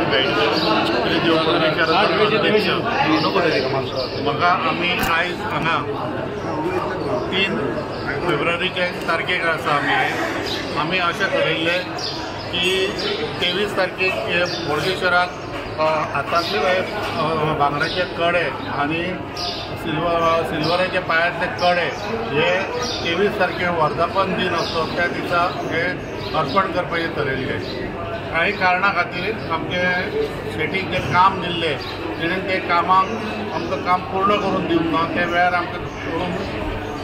श्री देव बोडगेश्वराचो अध्यक्ष. म्हाका आमी आयज हांगा 3 फेब्रुवारीचे तारखेक आसा. आमी अशें थरयल्लें की 23 तारखेक हे बोडगेश्वराक हातांतले भांगराचे कडे आनी सिल्वराचे पांयांतले कडे हे 23 तारखेक वर्धापन दिन आसलो त्या दिसा हे अर्पण करपाचें थरयल्लें. काही कारणा खातीर आमचे शेटीक जें काम दिल्लें तेणेन ते कामाक आमकां काम पूर्ण करून दिवंक ना. त्या वेळार आमकां करून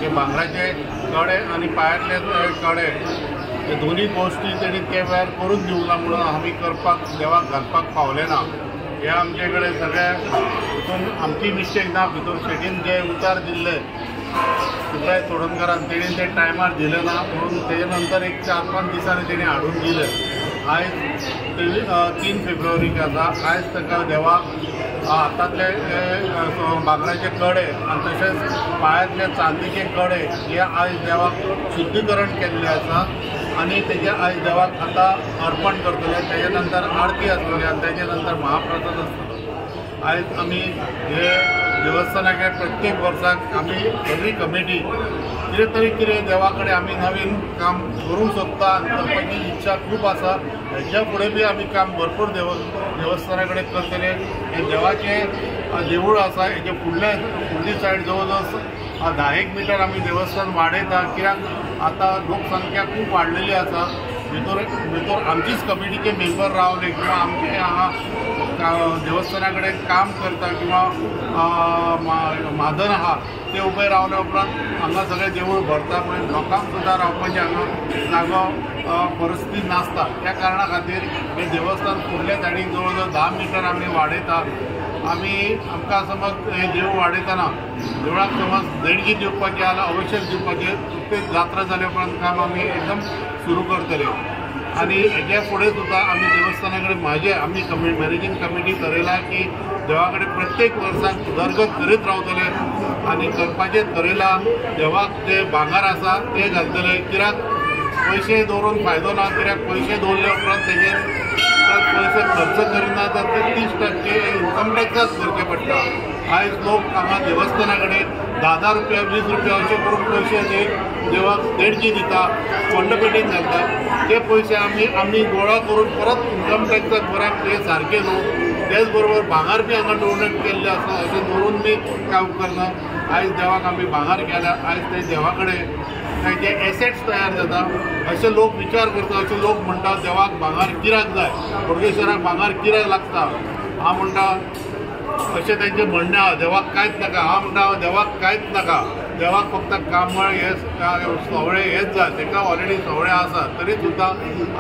ते भांगराचे कडे आनी पांयांतले कडे हे दोनूय गोश्टी तेणी त्या वेळार करून दिवंक ना म्हणून आमी करपाक देवाक घालपाक पावले ना. हे आमचे कडेन सगळे भितर आमची मिस्टेक ना, भितर शेटीन जे उतार दिल्ले सुब्राय चोडणकारान तेणी ते टायमार दिले ना म्हणून तेजे नंतर एक 4-5 दिसांनी तेणी हाडून दिले. आयज 3 फेब्रुवारीक आसा. आयज ताका देवाक हातांतले भांगराचे कडे आनी तशेंच पांयांतले चांदीचे कडे हे आयज देवाक शुद्धीकरण केल्लें आसा आनी तेजे आयज देवाक आतां अर्पण करतले. तेजे नंतर आरती आसतली आनी तेजे नंतर महाप्रसाद आसतलो. आयज आमी हे देवस्थानाक प्रत्येक वर्साक आमी सगळी कमिटी कितें तरी कितें देवा कडेन आमी नवीन काम करूंक सोदता आनी करपाची इच्छा खूब आसा. हेच्या फुडें बी आमी काम भरपूर देवस्थाना कडेन करतले. हें देवाचें देवूळ आसा हेजे फुडली सायड जवळ जवळ 10 मिटर आमी देवस्थान वाडयता, कित्याक आतां लोकसंख्या खूब वाडलेली आसा. भितर भितर आमचीच कमिटीचे मेंबर रावले किंवा आमचे हांगा देवस्थाना कडेन काम करता किंवा म्हाजन आहा ते उबे रावले उपरांत हांगा सगळें देवूळ भरता, मागीर लोकांक सुद्दां रावपाची हांगा जागो परिस्थिती नासता. त्या कारणा खातीर हें देवस्थान फुडल्या सायडीक जवळ जवळ 10 मिटर आमी वाडयता. आमी आमकां समज हें देवूळ वाडयतना देवळाक समज देणगी दिवपाची जाल्यार अवश्य दिवपाची ते जात्रा जाल्या उपरांत काम आमी एकदम सुरू करतले. आनी हेच्या फुडें सुद्दां आमी देवस्थाना कडेन म्हाजे आमी मॅनेजींग कमिटी थरयला की देवा कडेन प्रत्येक वर्साक उदरगत करीत रावतले आनी करपाचें थरयलां. देवाक जे भांगर आसा ते घालतले, कित्याक पयशे दवरून फायदो ना, कित्याक पयशे दवरले उपरांत तेजेर पयशे खर्च करिना तर ते 30% इन्कम टॅक्साच भरचे पडटा. आयज लोक हांगा देवस्थाना कडेन 10-10 रुपया 20 रुपया अशे करून पयशे देवाक देणगी दिता, फंड पेटीन घालता. ते पयशे आमी गोळा करून परत इन्कम टॅक्साक भरप हे सारकें न्हू. तेच बरोबर भांगर बी हांगा डोनेट केल्लें आसा अशें दवरून बी काम करना. आयज देवाक आमी भांगर केल्या, आयज ते देवा कडेन तांचे एसेट्स तयार जाता अशे लोक विचार करता. अशे लोक म्हणटा देवाक भांगर कित्याक जाय, बोडगेश्वराक भांगर कित्याक लागता. हांव म्हणटा अशें तांचें म्हणणें आहा, देवाक कांयच नाका. हांव म्हणटा देवाक कांयच नाका, देवाक फक्त कांबळ हे सवळे हेच जाय. ताका ऑलरेडी सवळे आसा तरी सुद्दां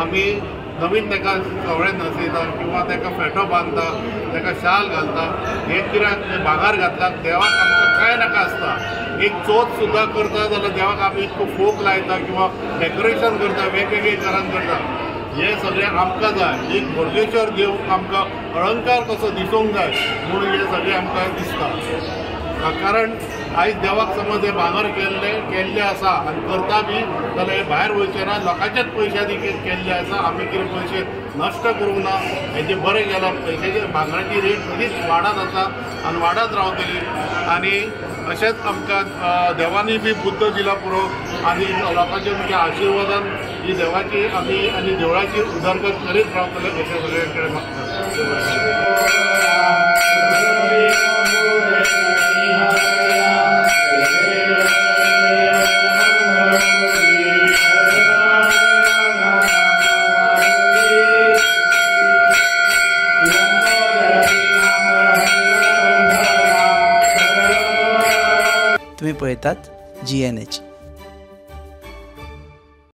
आमी नवीन ताका सवळे न्हसयता किंवा ताका फेटो बांदता, ताका शाल घालता. हे कित्याक भांगर घातला देवाक आमकां कांय नाका आसता. एक चोथ सुद्दां करता जाल्यार देवाक आमी इतको फोक लायता किंवा डेकोरेशन करता, वेगवेगळे तरान करता. हे सगळें आमकां जाय. एक बोडगेश्वर देव आमकां अळंकार कसो दिसूंक जाय म्हणून हें सगळें आमकां दिसता. कारण आयज देवाक समज हे भांगर केल्लें आसा आनी करता बी जाल्यार हे भायर वयचें ना, लोकांच्याच पयशांनी केल्लें आसा. आमी कितें पयशे नश्ट करूंक ना, हेजें बरें केलां. पयशाचे भांगराची रेट मदींच वाडत आसा आनी वाडत रावतली. आनी अशेंच आमकां देवांनी बी बुद्द दिला पुरो आनी लोकांच्या तुमच्या आशिर्वादान ही देवाची आमी आनी देवळाची उदरगत करीत रावतले अशें सगळे कडेन मागता. तुम्ही पळयतात GNH.